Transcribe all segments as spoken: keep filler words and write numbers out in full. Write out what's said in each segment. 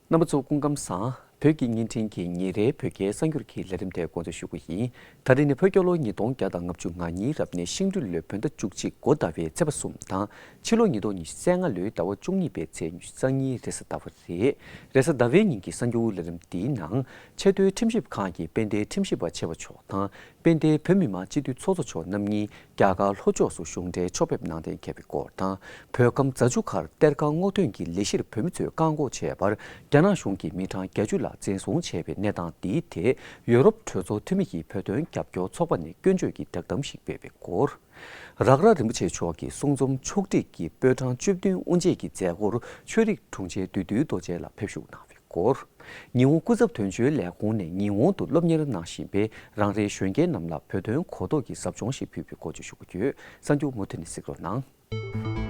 རྣམ་པ་ཚོ་སྐུ་ཁམས་བཟང་། བོད་ཀྱི་བརྙན་འཕྲིན་གྱི་ཉིན་རེའི་བོད་སྐད་གསར་འགྱུར་གྱི་ལས་རིམ་དེ་འགོ་འཛུགས་ཞུ་གི་ཡིན། ད་རེས་ནི་བོད་རྒྱལ་ལོ་ཉིས་སྟོང་བརྒྱ་དང་ལྔ་བཅུ་ང་གཉིས་རབ་གནས་ཤིང་སྦྲུལ་ལོའི་བོད་ཟླ་བཅུ་གཅིག་འགོ་ཟླ་བའི་ཚེས་པ་གསུམ་དང་། ཕྱི་ལོ་ཉིས་སྟོང་ཉི་ཤུ་རྩ་ལྔ་ལོའི་ཟླ་བ་བཅུ་གཉིས་པའི་ཚེས་ཉི་ཤུ་རྩ་གཉིས་རེས་གཟའ་ཟླ་བ་རེད། རེས་གཟའ་ཟླ་བའི་ཉིན་གྱི་གསར་འགྱུར་ལས་རིམ་འདིའི་ནང་། ཆེས་མཐོའི་ཁྲིམས་ཞིབ་ཁང་གི་དཔལ་ལྡན་ཁྲིམས་ཞིབ་པ་ཆེ་བ་མཆོག་དང་། དཔལ་ལྡན་བོད་མི་མང་སྤྱི་འཐུས་ཚོགས་གཙོ་མཆོག་རྣམ་གཉིས་རྒྱ་གར་ལྷོ་ཕྱོགས་སུ་གཞུང་འབྲེལ་ཕྱོགས་ཕེབས་གནང་གཏན་འཁེལ་བའི་སྐོར་དང་། བོད་ཁམས་རྫ་ཆུ་ཁར་གཏེར་ཁ་སྔོག་འདོན་གྱི་ལས་གཞིར་བོད་མི་ཚོས་བཀག་འགོག་བྱས་པར། རྒྱ་ནག་གཞུང་གིས་མི་གྲངས་བརྒྱད་ཅུ་ལ་འཛིན་བཟུང་བྱས་པའི་གནས་སྟངས་འདིའི་ཐད། ཡོ་རོབ་གྲོས་ཚོགས་འཐུས་མི་ཡིས་བོད་དོན་རྒྱབ་སྐྱོར་ཚོགས་པ་ནས་སྐྱོན་བརྗོད་ཀྱི་བསྒྲགས་གཏམ་ཞིག་སྤེལ་བའི་སྐོར། རཀ་ར་རིན་པོ་ཆེ་མཆོག་གིས་གསུང་རྩོམ་ཕྱོགས་སྒྲིག་གི་པོད་གྲངས་བཅུ་བདུན་དབུ་འབྱེད་ཀྱི་མཛད་སྒོར་ཆོས་རིག་དྲུང་ཆེ་བདུད་འདུལ་རྡོ་རྗེ་ལགས་ཕེབས་ཞུགས་གནང་བའི་སྐོར། ཉི་ཧོང་སྐུ་ཚབ་དོན་གཅོད་ལས་ཁུངས་ནས་ཉི་ཧོང་དུ་སློབ་གཉེར་གནང་བཞིན་པའི་རང་རེའི་གཞོན་སྐྱེས་རྣམས་ལ་བོད་དོན་གོ་རྟོགས་ཀྱི་ཟབ་སྦྱོང་ཞིག་ཕུལ་བའི་སྐོར་བརྗོད་ཞུ་རྒྱུ་ཡོད། གསར་འགྱུར་མུ་མཐུད་ནས་གཟིགས་རོགས་གནང་།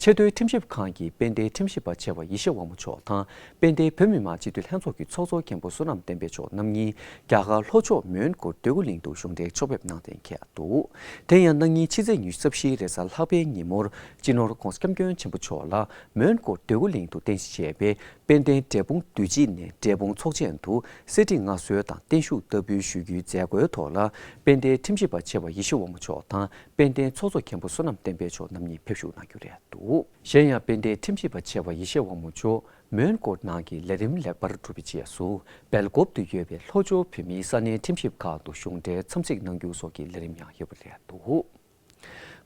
ཆེས་མཐོའི་ཁྲིམས་ཞིབ་ཁང་གི་དཔལ་ལྡན་ཁྲིམས་ཞིབ་པ་ཆེ་བ་ཡེ་ཤེས་དབང་མོ་མཆོག་དང་། དཔལ་ལྡན་བོད་མི་མང་སྤྱི་འཐུས་ལྷན་ཚོགས་ཀྱི་ཚོགས་གཙོ་མཁན་པོ་བསོད་ནམས་བསྟན་འཕེལ་མཆོག་རྣམ་གཉིས་རྒྱ་གར་ལྷོ་ཕྱོགས་མོན་གྷོ་འདོད་རྒུ་གླིང་དུ་གཞུང་འབྲེལ་ཕྱོགས་ཕེབས་གནང་གཏན་འཁེལ་འདུག་དེ་ཡང་གནངས་ཉིན་ཕྱི་ཚེས་ཉི་ཤུ་རྩ་བཞིའི་རེས་གཟའ་ལྷག་པའི་ཉིན་མོར། སྤྱི་ནོར་༧གོང་ས་༧སྐྱབས་མགོན་ཆེན་པོ་མཆོག་ལ་མོན་གྷོ་འདོད་རྒུ་གླིང་དུ་རྟེན་གཞི་བྱས་པའི་དཔལ་ལྡན་འབྲས་སྤུངས་འདུས་སྤྱི་ནས་འབྲས་སྤུངས་ཚོགས་ཆེན་དུ་གསེར་ཁྲི་མངའ་གསོལ་དང་བརྟན་བཞུགས་བསྟར་འབུལ་ཞུ་རྒྱུའི་མཛད་སྒོའི་ཐོག་ལ། དཔལ་ལྡན་ཁྲིམས་ཞིབ་པ་ཆེ་བ་ཡེ་ཤེས་དབང་མོ་མཆོག་དང་། དཔལ་ལྡན་ཚོགས་གཙོ་མཁན་པོ་བསོད་ནམས་བསྟན་འཕེལ་མཆོག་རྣམ་གཉིས་ཕེབས་ཞུགས་གནང་རྒྱུ་རེད་འདུག་གཞན་ཡང་། དཔལ་ལྡན་ཁྲིམས་ཞིབ་པ་ཆེ་བ་ཡེ་ཤེས་དབང་མོ་མཆོག་མོན་གྷོ་ནང་གི་ལས་རིམ་ལེགས་པར་གྲུབ་པའི་རྗེས་སུ། སྦེལ་ཀོབ་ཏུ་ཡོད་པའི་ལྷོ་ཕྱོགས་བོད་མིའི་ས་གནས་ཁྲིམས་ཞིབ་ཁང་དུ་གཞུང་འབྲེལ་འཚམས་གཟིགས་གནང་རྒྱུ་སོགས་ཀྱི་ལས་རིམ་ཡང་ཡོད་པ་རེད་འདུག་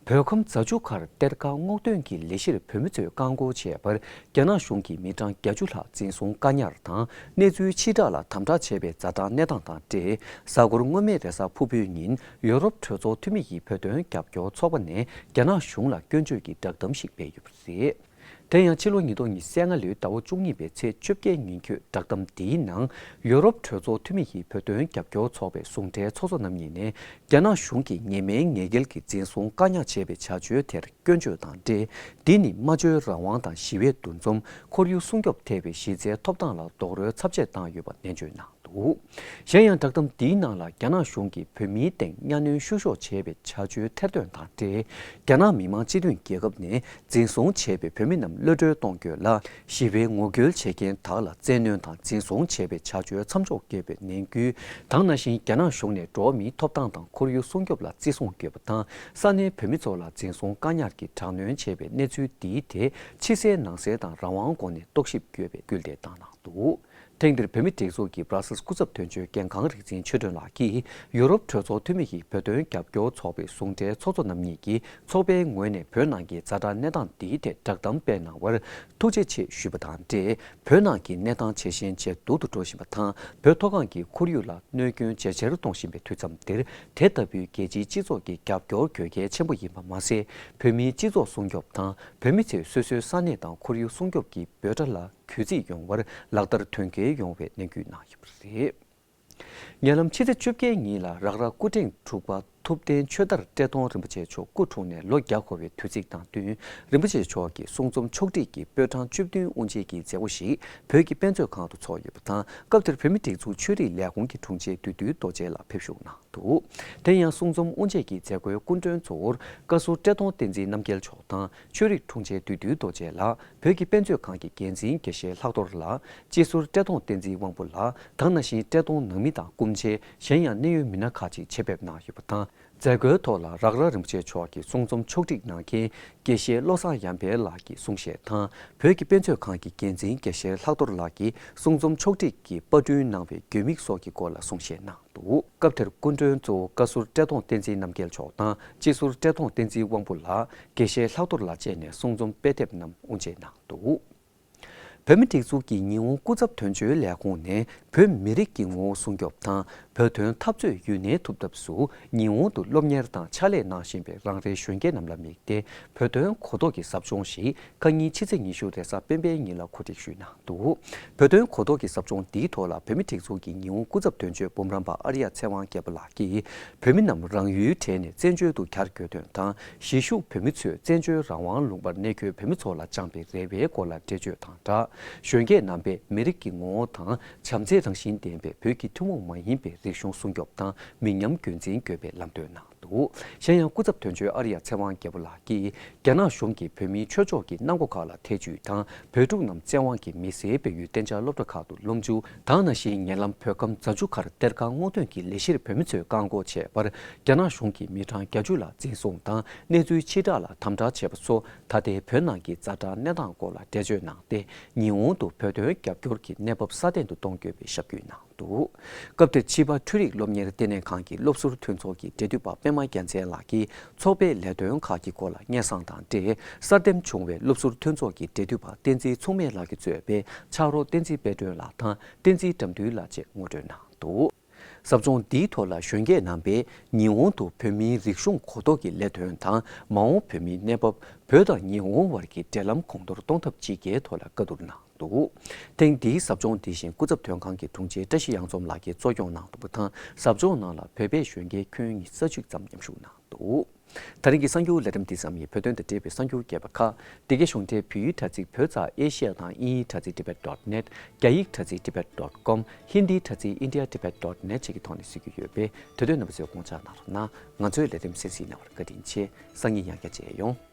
བོད་ཁམས་རྫ་ཆུ་ཁར་གཏེར་ཁ་སྔོག་འདོན་གྱི་ལས་གཞིར་བོད་མི་ཚོས་བཀག་འགོག་བྱས་པར། རྒྱ་ནག་གཞུང་གིས་མི་གྲངས་བརྒྱད་ཅུ་ལྷག་འཛིན་བཟུང་བཀག་ཉར་དང་། གནས་ཚུལ་ཕྱིར་བསྒྲགས་ལ་དམ་དྲག་བྱས་པའི་ཛ་དྲག་གནས་སྟངས་དང་འབྲེལ། གཟའ་འཁོར་སྔོན་མའི་རེས་གཟའ་ཕུར་བུའི་ཉིན། ཡོ་རོབ་གྲོས་ཚོགས་འཐུས་མི་ཡིས་བོད་དོན་རྒྱབ་སྐྱོར་ཚོགས་པ་ནས་རྒྱ་ནག་གཞུང་ལ་སྐྱོན་བརྗོད་ཀྱི་བསྒྲགས་གཏམ་ཞིག་སྤེལ་ཡོད་པ་རེད། དེ་ཡང་ཕྱི་ལོ་ཉིས་སྟོང་ཉི་ཤུ་རྩ་ལྔ་ལོའི་ཟླ་བ་བཅུ་གཉིས་པའི་ཚེས་བཅོ་བརྒྱད་ཉིན་ཁྱོད་བསྒྲགས་གཏམ་འདིའི་ནང་། ཡོ་རོབ་གྲོས་ཚོགས་འཐུས་མི་ཡིས་བོད་དོན་རྒྱབ་སྐྱོར་ཚོགས་པའི་ཟུང་འབྲེལ་ཚོགས་གཙོ་རྣམ་གཉིས་ནས། རྒྱ་ནག་གཞུང་གིས་ཉེས་མེད་ངན་འགེལ་གྱིས་འཛིན་བཟུང་བཀག་ཉར་བྱས་པའི་བྱ་སྤྱོད་དེར་སྐྱོན་བརྗོད་དང་འབྲེལ། འདི་ནི་སྨྲ་བརྗོད་རང་དབང་དང་ཞི་བའི་འདུ་འཛོམས། ཁོར་ཡུག་སྲུང་སྐྱོབ་ཐེ་བའི་གཞི་རྩའི་ཐོབ་ཐང་ལ་རྡོག་རོལ་ཚབས་ཆེ་བཏང་ཡོད་པ་ནན་བརྗོད་གནང་འདུག་གཞན་ཡང་། བསྒྲགས་གཏམ་འདིའི་ནང་ལ། རྒྱ་ནག་གཞུང་གིས་བོད་མིའི་སྟེང་གཉའ་གནོན་བཤུ་གཞོག་བྱས་པའི་བྱ་སྤྱོད་ཐེར་འདོན་དང་འབྲེལ། རྒྱ་ནག་མི་དམངས་སྤྱི་མཐུན་རྒྱལ་ཁབ་ནས། འཛིན་བཟུང་བྱས་པའི་བོད་མི་རྣམས་གློད་གྲོལ་གཏོང་རྒྱུ་ལ། ཞི་བའི་ངོ་རྒོལ་བྱེད་མཁན་དག་ལ་བཙན་གནོན་དང་། འཛིན་བཟུང་བྱས་པའི་བྱ་སྤྱོད་མཚམས་འཇོག་དགོས་པའི་ནན་སྐུལ་དང་། ནང་བཞིན་རྒྱ་ནག་གཞུང་ནས་འགྲོ་བ་མིའི་ཐོབ་ཐང་དང་ཁོར་ཡུག་སྲུང་སྐྱོབ་ལ་བརྩི་སྲུང་དགོས་པ་དང་། ས་གནས་བོད་མི་ཚོ་ལ་འཛིན་བཟུང་བཀག་ཉར་གྱིས་དྲག་གནོན་བྱས་པའི་གནས་ཚུལ་འདིའི་ཐད། ཕྱི་གསལ་ནང་གསལ་དང་རང་དབང་སྒོ་ནས་རྟོག་ཞིབ་དགོས་པའི་སྐུལ་འདེད་བཏང་གནང་འདུག་ཐེངས་འདིར་བོད་མིའི་སྒྲིག་འཛུགས་ཀྱི་སྦྲ་སེལ་སྐུ་ཚབ་དོན་གཅོད་རྒན་ཁང་རིག་འཛིན་ཆོས་སྒྲོན་ལགས་ཀྱིས། ཡུ་རོབ་གྲོས་ཚོགས་འཐུས་མི་ཡིས་བོད་དོན་རྒྱབ་སྐྱོར་ཚོགས་པའི་ཟུང་འབྲེལ་ཚོགས་གཙོ་རྣམ་གཉིས་ཀྱིས། ཚོགས་པའི་ངོས་ནས་བོད་ནང་གི་ཛ་དྲག་གནས་སྟངས་འདིའི་ཐད་བསྒྲགས་གཏམ་སྤེལ་གནང་བར་ཐུགས་རྗེ་ཆེ་ཞུས་པ་དང་འབྲེལ། བོད་ནང་གི་གནས་སྟངས་ཇེ་ཞན་ཇེ་སྡུག་ཏུ་འགྲོ་བཞིན་པ་དང་། བོད་མཐོ་སྒང་གི་ཁོར་ཡུག་ལ་གནོད་སྐྱོན་ཇེ་ཆེར་གཏོང་བཞིན་པའི་དུས་མཚམས་འདིར། དེ་ལྟ་བུའི་རྒྱལ་སྤྱིའི་སྤྱི་ཚོགས་ཀྱི་རྒྱབ་སྐྱོར་དགོས་གལ་ཆེན་པོ་ཡིན་པ་མ་ཟད། བོད་མིའི་སྤྱི་ཚོགས་སྲུང་སྐྱོབ་དང་། བོད་མི་ཚོས་སོ་སོའི་ས་གནས་དང་ཁོར་ཡུག་སྲུང་སྐྱོབ་ཀྱི་འབོད་སྒྲ་ལ་གུས་བརྩི་ཡོང་བར་ལག་བསྟར་དོན་འཁྱོལ་ཡོང་བའི་ནན་སྐུལ་གནང་ཡོད་པ་རེད། ཉེ་ལམ་ཕྱི་ཚེས་བཅོ་བརྒྱད་ཉིན་ལ། རག་ར་སྐུ་ཕྲེང་དྲུག་པ་ཐུབ་བསྟན་ཆོས་དར་བཀྲས་མཐོང་རིན་པོ་ཆེ་མཆོག་སྐུ་འཁྲུངས་ནས་ལོ་བརྒྱ་འཁོར་བའི་དུས་ཚིགས་དང་བསྟུན། རིན་པོ་ཆེ་མཆོག་གི་གསུང་རྩོམ་ཕྱོགས་སྒྲིག་གི་པོད་གྲངས་བཅུ་བདུན་དབུ་འབྱེད་ཀྱི་མཛད་སྒོ་ཞིག་བོད་ཀྱི་དཔེ་མཛོད་ཁང་དུ་ཚོགས་ཡོད་པ་དང་། སྐབས་དེར་བོད་མིའི་སྒྲིག་འཛུགས་ཆོས་རིག་ལས་ཁུངས་ཀྱི་དྲུང་ཆེ་བདུད་འདུལ་རྡོ་རྗེ་ལགས་ཕེབས་བཞུགས་གནང་འདུག་དེ་ཡང་། གསུང་རྩོམ་དབུ་འབྱེད་ཀྱི་མཛད་སྒོའི་སྐུ་མགྲོན་གཙོ་བོར་བཀའ་ཟུར་བཀྲས་མཐོང་བསྟན་འཛིན་རྣམ་རྒྱལ་མཆོག་དང་། ཆོས་རིག་དྲུང་ཆེ་བདུད་འདུལ་རྡོ་རྗེ་ལགས། བོད་ཀྱི་དཔེ་མཛོད་ཁང་གི་འགན་འཛིན་དགེ་བཤེས་ལྷག་རྡོར་ལགས། སྤྱི་ཟུར་བཀྲས་མཐོང་བསྟན་འཛིན་དབང་པོ་ལགས་དང་། ནང་བཞིན་བཀྲས་མཐོང་ནང་མི་དང་སྐུ་མཆེད། གཞན་ཡང་གནད་ཡོད་མི་སྣ་ཁག་ཅིག་ཆེད་ཕེབས་གནང་ཡོད་པ་དང་། མཛད་སྒོའི་ཐོག་ལ། རག་ར་རིན་པོ་ཆེ་མཆོག་གི་གསུང་རྩོམ་ཕྱོགས་སྒྲིག་གནང་མཁན་དགེ་བཤེས་བློ་བཟང་ཡར་འཕེལ་ལགས་ཀྱི་གསུང་བཤད་དང་། བོད་ཀྱི་དཔེ་མཛོད་ཁང་གི་འགན་འཛིན་དགེ་བཤེས་ལྷག་རྡོར་ལགས་ཀྱིས་གསུང་རྩོམ་ཕྱོགས་སྒྲིག་གི་པར་སྐྲུན་གནང་བའི་དགོས་དམིགས་སོགས་ཀྱི་སྐོར་ལ་གསུང་བཤད་གནང་འདུག་སྐབས་དེར་སྐུ་མགྲོན་གཙོ་བོ་བཀའ་ཟུར་བཀྲས་མཐོང་བསྟན་འཛིན་རྣམ་རྒྱལ་མཆོག་དང་། སྤྱི་ཟུར་བཀྲས་མཐོང་བསྟན་འཛིན་དབང་པོ་ལགས། དགེ་བཤེས་ལྷག་རྡོར་ལགས་བཅས་ནས་གསུང་རྩོམ་དཔེ་དེབ་རྣམས་དབུ་འབྱེད་གནང་འདུག་བོད་མིའི་སྒྲིག་འཛུགས་ཀྱི་ཉི་ཧོང་སྐུ་ཚབ་དོན་གཅོད་ལས་ཁུངས་ནས་བོད་མི་རིགས་ཀྱི་ངོ་བོ་སྲུང་སྐྱོབ་དང་བོད་དོན་འཐབ་རྩོད་ཡུན་གནས་ཐུབ་ཐབས་སུ་ཉི་ཧོང་དུ་སློབ་གཉེར་དང་ཕྱག་ལས་གནང་བཞིན་པའི་རང་རེའི་གཞོན་སྐྱེས་རྣམས་ལ་དམིགས་ཏེ་བོད་དོན་གོ་རྟོགས་ཀྱི་ཟབ་སྦྱོང་ཞིག་ཁ་ཉིན་ཕྱི་ཚེས་ཉི་ཤུ་རེས་གཟའ་སྤེན་པའི་ཉིན་ལ་གོ་སྒྲིག་ཞུས་གནང་འདུག་བོད་དོན་གོ་རྟོགས་ཀྱི་ཟབ་སྦྱོང་འདིའི་ཐོག་ལ་བོད་མིའི་སྒྲིག་འཛུགས་ཀྱི་ཉི་ཧོང་སྐུ་ཚབ་དོན་གཅོད་འབུམ་རམས་པ་ཨར་ཡ་ཚེ་དབང་རྒྱལ་པོ་ལགས་ཀྱིས། བོད་མི་རྣམས་རང་ཡུལ་གྲས་ནས་བཙན་བྱོལ་དུ་གྱར་དགོས་དོན་དང་གཞིས་བཞུགས་བོད་མི་ཚོས་བཙན་བྱོལ་རང་དབང་ལུང་པར་གནས་འཁོད་བོད་མི་ཚོ་ལ་བཅངས་པའི་རེ་བའི་སྐོར་ལ་འགྲེལ་བརྗོད་དང་སྦྲགས། གཞོན་སྐྱེས་རྣམ་པས་མི་རིགས་ཀྱི་ངོ་བོ་དང་བྱམས་བརྩེའི་རང་བཞིན་ལྡན་པའི་བོད་ཀྱི་ཐུན་མོང་མ་ཡིན་པའི་རིག་གཞུང་སྲུང་སྐྱོབ་དང་མི་ཉམས་རྒྱུན་འཛིན་དགོས་པའི་ལམ་སྟོན་གནང་འདུག་གཞན་ཡང་སྐུ་ཚབ་དོན་གཅོད་ཨར་ཡ་ཚེ་དབང་རྒྱལ་པོ་ལགས་ཀྱིས། རྒྱ་ནག་གཞུང་གིས་བོད་མིའི་ཆོས་ཕྱོགས་ཀྱི་གནང་སྒོ་ཁག་ལ་ཐེ་ཇུས་དང་བོད་ཕྲུག་རྣམས་བཙན་དབང་གིས་མི་སེར་སྤེལ་ཡུལ་གཏན་འཇགས་སློབ་གྲྭ་ཁག་ཏུ་སློབ་འཇུག་དང་ནང་བཞིན་ཉེ་ལམ་བོད་ཁམས་རྫ་ཆུ་ཁར་གཏེར་ཁ་སྔོག་འདོན་གྱི་ལས་གཞིར་བོད་མི་ཚོས་བཀག་འགོག་བྱས་པར་རྒྱ་ནག་གཞུང་གིས་མི་གྲངས་བརྒྱད་ཅུ་ལ་འཛིན་བཟུང་དང་གནས་ཚུལ་ཕྱིར་བསྒྲགས་ལ་དམ་དྲག་བྱས་པ་སོགས་ད་ལྟའི་བོད་ནང་གི་ཛ་དྲག་གནས་སྟངས་སྐོར་ལ་འགྲེལ་བརྗོད་གནང་སྟེ་ཉི་ཧོང་དུ་བོད་དོན་རྒྱབ་སྐྱོར་གྱི་གནས་བབ་སྲ་བརྟན་དུ་གཏོང་དགོས་པའི་ཞབས་སྐུལ་གནང་། འདུག་སྐབས་དེར་ཕྱི་པ་འཕྲུལ་རིག་སློབ་གཉེར་ལྟེ་གནས་ཁང་གི་སློབ་ཟུར་མཐུན་ཚོགས་ཀྱི་འབྲེལ་མཐུད་པ་པད་མ་རྒྱལ་མཚན་ལགས་ཀྱིས་ཚོགས་པའི་ལས་དོན་ཁག་གི་སྐོར་ལ་སྙན་སེང་དང་འབྲེལ་གསར་འདེམས་བྱུང་བའི་སློབ་ཟུར་མཐུན་ཚོགས་ཀྱི་འབྲེལ་མཐུད་པ་བསྟན་འཛིན་མཚུངས་མེད་ལགས་ཀྱིས་གཙོས་པའི་ཕྱག་རོགས་བསྟན་འཛིན་དཔལ་སྒྲོན་ལགས་དང་བསྟན་འཛིན་དགྲ་འདུལ་ལགས་བཅས་ངོ་སྤྲོད་གནང་འདུག་ཟབ་སྦྱོང་འདིའི་ཐོག་ལ་གཞོན་སྐྱེས་རྣམ་པས་ཉི་ཧོང་དུ་བོད་མིའི་རིག་གཞུང་གོ་རྟོགས་ཀྱི་ལས་དོན་དང་མ་འོངས་བོད་མིའི་གནས་བབ། བོད་དང་ཉི་ཧོང་བར་གྱི་འབྲེལ་ལམ་གོང་མཐོར་གཏོང་ཐབས་བཅས་ཀྱི་ཐོག་ལ་བཀའ་བསྡུར་གནང་འདུག་ཐེངས་འདིའི་ཟབ་སྦྱོང་འདི་བཞིན་སྐུ་ཚབ་དོན་ཁང་གི་དྲུང་ཆེ་བཀྲ་ཤིས་གཡང་འཛོམས་ལགས་ཀྱིས་གཙོ་སྐྱོང་གནང་འདུག་པ་དང་ཟབ་སྦྱོང་ནང་ལ་བོད་པའི་གཞོན་སྐྱེས་ཁྱོན་ཉི་ཤུ་རྩ་གཅིག་ཙམ་མཉམ་ཞུགས་གནང་འདུག་ད་རིང་གི་གསར་འགྱུར་ལས་རིམ་འདི་ཙམ་ཡིན། བོད་དོན་དང་འབྲེལ་བའི་གསར་འགྱུར་རྒྱས་པ་ཁག་འདི་གའི་གཞུང་འབྲེལ་བོད་ཡིག་དྲ་ཚིགས་བོད་ཙ་ཨེ་ཤི་ཡ་དང་དབྱིན་ཡིག་དྲ་ཚིགས་tibet dot net། རྒྱ་ཡིག་དྲ་ཚིགས་tibet dot com། ཧིན་དིའི་དྲ་ཚིགས་india tibet dot net་བཅས་ཀྱི་ཐོག་ནས་གཟིགས་རྒྱུ་ཡོད་པས་དེ་དོན་རྣམ་པ་ཚོས་དགོངས་འཇགས་གནང་རོགས་གནང་། ང་ཚོའི་ལས་རིམ་གསན་གཟིགས་གནང་བར་བཀའ་དྲིན་ཆེ། སང་ཉིན་ཡང་བསྐྱར་མཇལ་ཡོང་།